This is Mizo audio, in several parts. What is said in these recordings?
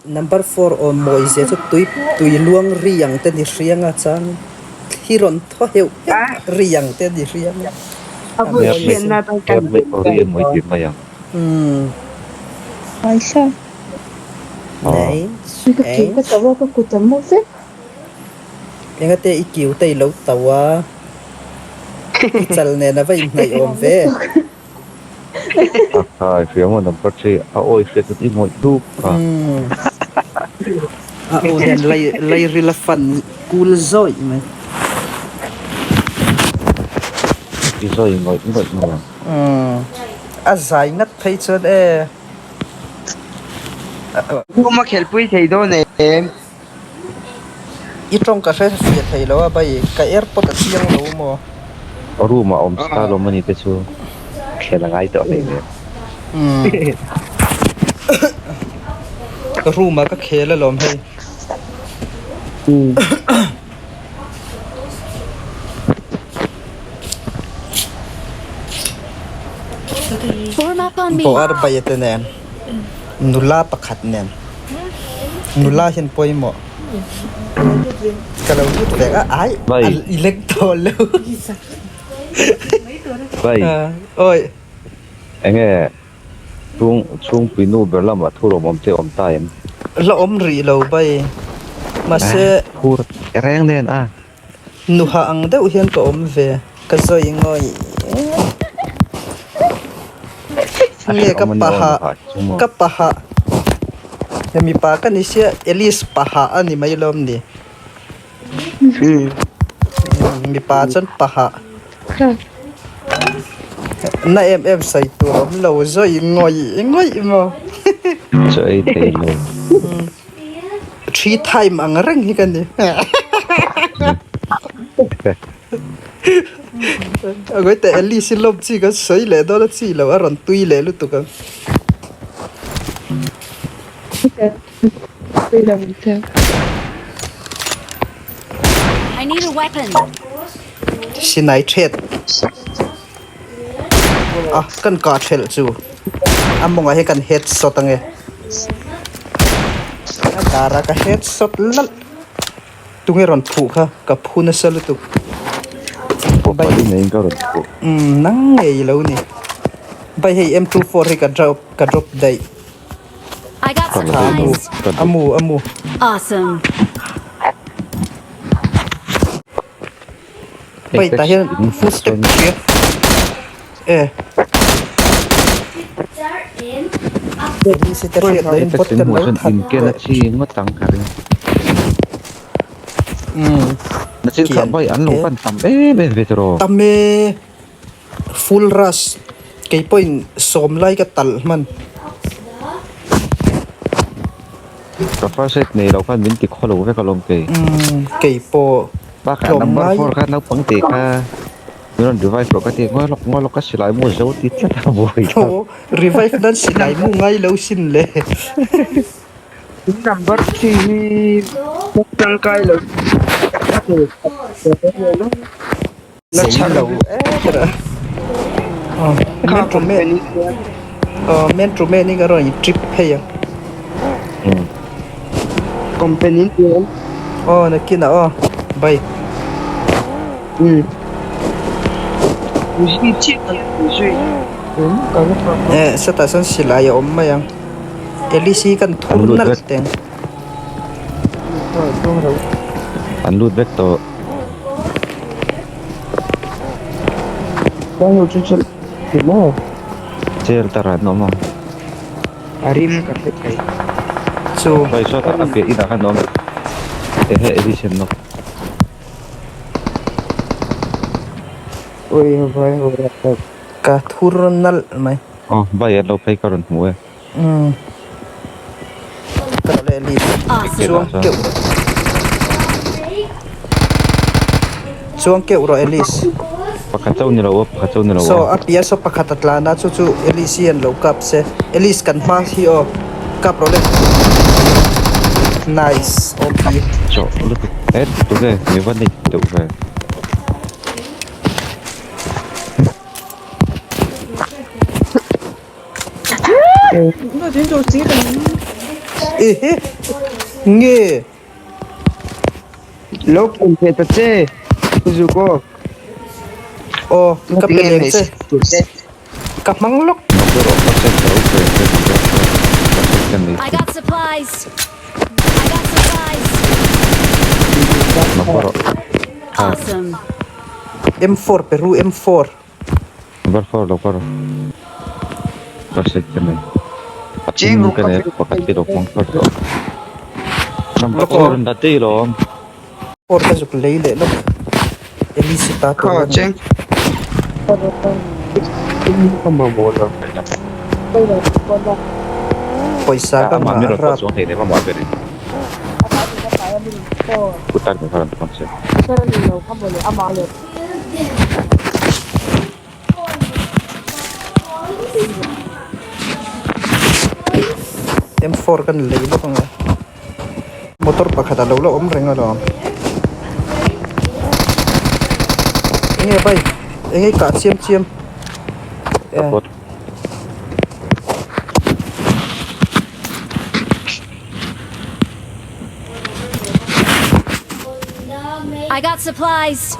Number four aw mawi zia chu tui tui luang ri ang te ni hriang a chang thli rawn thaw heuh heuh ri ang te ni hriang a a mawi sin. Umm. Nice. Engate i kiu te i lo tauh a, i chal nen a va inhnaih awm ve. A khai hria maw number three a awi hriat chuan i ngawih dup a. A aw hian lai lairil a fan kul zawih mai. I zawi ngawih ngawih mai ang. A zai ngat phei chuan e. Room a khelhpui thei dawn em? I tawng ka hre fiah thei lo a bai, ka airpod a chiang lo maw? Room ah awm sa lawm ani te chu khel a ngai tawh hlei nen. Umm room ah ka khel alawm hei. Bawh ar bai te nen nula pakhat nen nula hian pawimawh ka lo lut vek a ai a i lek tawh lo awi. Enge Chung chhungpui nu ber lamah thu rawm awm te awm ta em? La awm rih lo bai. Mahse. Phur reng nen a. Nuha ang deuh hian ka awm ve. Ka zawi ngawih ngawih. Nge ka paha ka paha he mipa ka ni sia Alice paha a ni mai lawm ni. Mipa chuan paha. Na em em sawi tur awm lo zawi ngawih ngawih maw. Chaw ei thei lo. Three time ang reng hi ka ni. Angawi teh Alice hi lawm chi kan sawi leh dawn a chi lo a rawn tui leh lutuk ang. I need a weapon. Sinai thet a kan kah thelh chu a mawngah hian kan headshot ange a dar a ka headshot lalh tunge rawn phuh kha ka phu nasa lutuk umm nang ngei lo ni bai hei M 24 hi ka drop ka drop daih. I got Tha a mu supplies. a mu a mu. Awesome. Pai tah hian footstep ka hria e. Elise te hriat loh in bot kan lo that tawh. Umm kian e tam e. Full rush kei pawhin sawm lai ka talh hman. Ka first aid nei lo khan min ti khaw lo vek alawm kei. Umm kei pawh Bakah tlawm number ngai. four kha naupang tih kha min rawn revive rawh ka ti ngawi lawk ngawi lawk ka silai mu zo ti tlat a buai kha. Aw revive nan silai mu ngai lo sin le. Number three hi tangkai lo. La chhar lo e men tu men men tu men ni ka rawn in trip phei ang company aw nakinah aw bye eh sawtah sawn silai a awm mai ang Alice hi kan thur nalh teh ang. An lut vek tawh. Chair tar an awm ang. Chu. Hei sawtah a piah inah khan a awm. Ehe Edison nawk. Ka thur nalh mai. Aw vai an lo phei ka rawn hmu e. Umm ka leh lih chuang keuh chuang keuh rawh Alice Pakhat chauh ni lo aw pakhat chauh ni lo aw. Saw a piah saw pakhat a tlan a chu chu Alice hi an lo kap se Alice kan hma hi aw kap rawh le nice OP. Chawh lutuk e tunge mi va nei deuh ve. Ehe! Nge? Lo pawm ve ta che Pu Zuko. Aw, ka pe leng che. Ka hmang lawk. I got supplies. I got supplies. Awesome. M4 pe ru M4. Number 4 lo kar. Pasek te mai. Cheng Pathum ka nei pakhat hi lo hmang phar tawh. Number 4 an la tei lawm. 4 ka zuk lei leh lawk. Elise ta tur a ni. Cheng. Ka mamawh lo. Pawisa ka Amah ngah min rawn rap. chuang thei nem amah berin. Putar min rawn chuang che. M4 kan lei bawk ang a, motor pakhat a lo la awm reng alawm. Enge vai enge kah chiam chiam eh. I got supplies.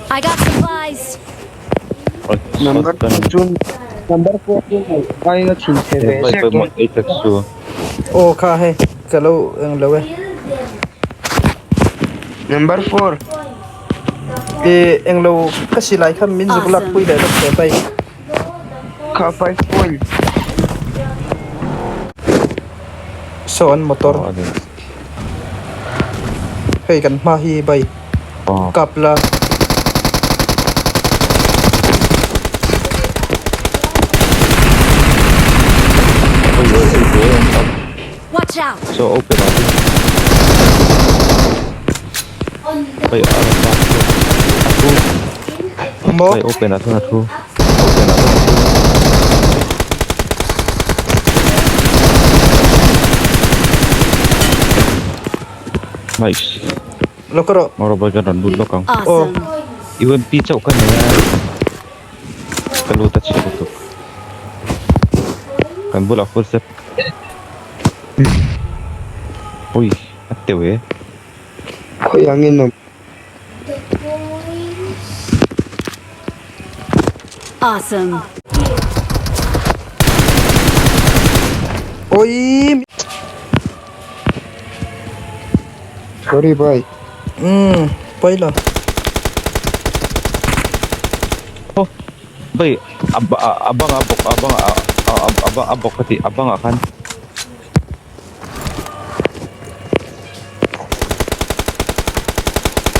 I got supplies. Number chu number 4 chu ai a thin chhe ve sek dawn. Aw kha hei ka lo eng lo e. Number 4. E eng lo ka silai kha min zuk lak pui leh lawk teh bai. Kha 5 point. Saw an motor. Hei kan hma hi bai kap la. Watch out. So open up. Hei a rawn lak chu a thu. Maw? Hei open ah chuan a thu. Open ah chuan a thu. Nice. Lawk rawh. Maw rawh boy kan rawn lut lawk ang. Awesome. UMP chauh ka nei a. Ka lut a chhe lutuk. Kan bulah full step. Ui a teuh e. Khawi angin awm. Awesome. Oi. Sorry bhai. Umm pawi lo. Oh bhai a bang a bawk a bang a bawk ka ti a bangah khan.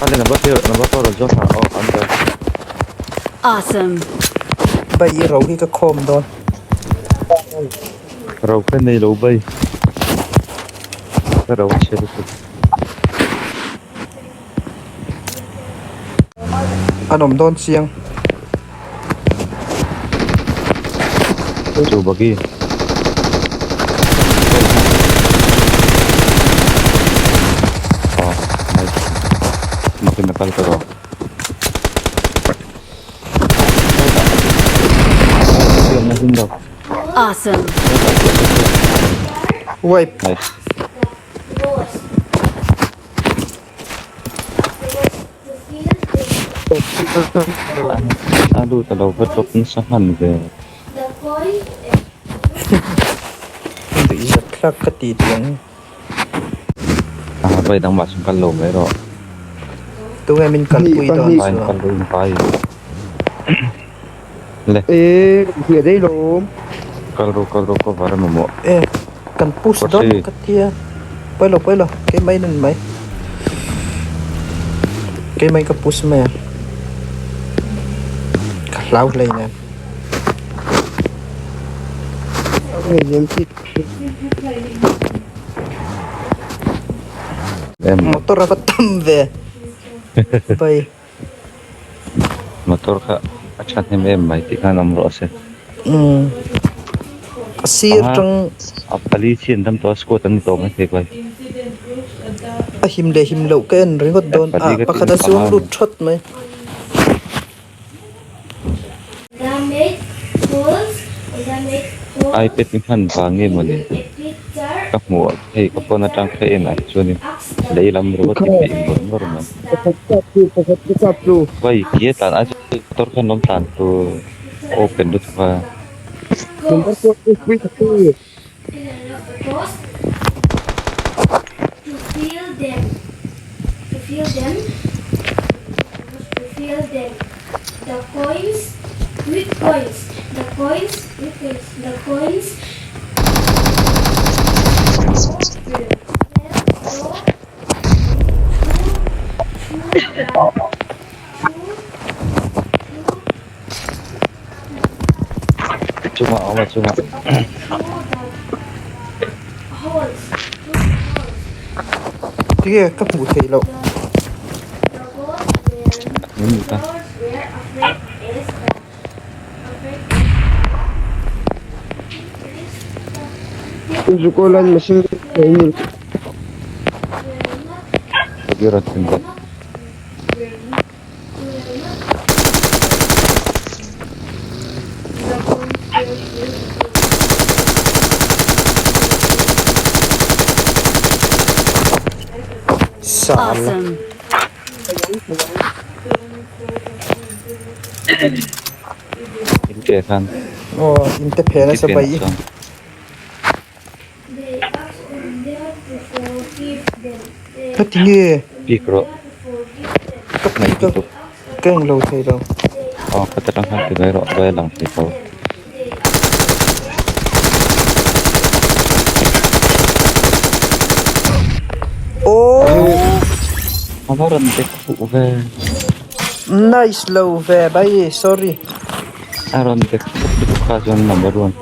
Kale number three number four rawn zawng thla aw under. Awesome. Bai i ro hi ka khawm dawn. Ro ka nei lo bai. Ka ro a chhe lutuk. An awm dawn chiang. Chu bagi. Oh, nice. Makin na kal ka ro. Awesome. Wipe. Nice. A lut a lo va drop nasa hman ve. Duih zat thlak ka ti tih ang. A vai dang mah chuan kal lo mai rawh. Tunge min kalpui dawn Vai in chuan. kal lo in vai. Le. E hliah daih lawm. Kal ru kal ru cover a mamawh. E kan push dawn ka tia. Pawi lo pawi lo keimah in a ni mai. Keimah in ka push mai a. Ka hlau hlei nen. Motor a va tam ve. Bai. Motor kha a tha hnem em mai tih khan awm rawh se. Umm a sir tang. A pali chi an dam tawh a squad an ni tawh mai thei kai. A him leh him loh ka en ringawt dawn a pakhat a chuang lut thawt mai. Ipad hi hman vang nge mawni? Ka hmuh ah hei ka phone atang ka en ah hi chuanin lei lam rawt hi hmeh ngawr ngawr mai. Pakhat kap chu pakhat ka kap chu. Vai ke tlan ai chuan motor khan awm tlan tur open lutuk a. Number four chu pui tak chu. Chungah a awm a chungah. Tinge ka hmuh theih loh. Zukaw lan machine gun Sala. Awesome. In te khan. Aw in te phe nasa bai. Ka ti nge? Bik rawh. Ka Mai ka lutuk. ka englo thei lo. Aw ka ta tang khan ti mai rawh vai a lang thei tho. Aww. A va rawn dek fuh ve. Nice lo ve bai sorry. A rawn dek fuh lutuk kha chuan number one.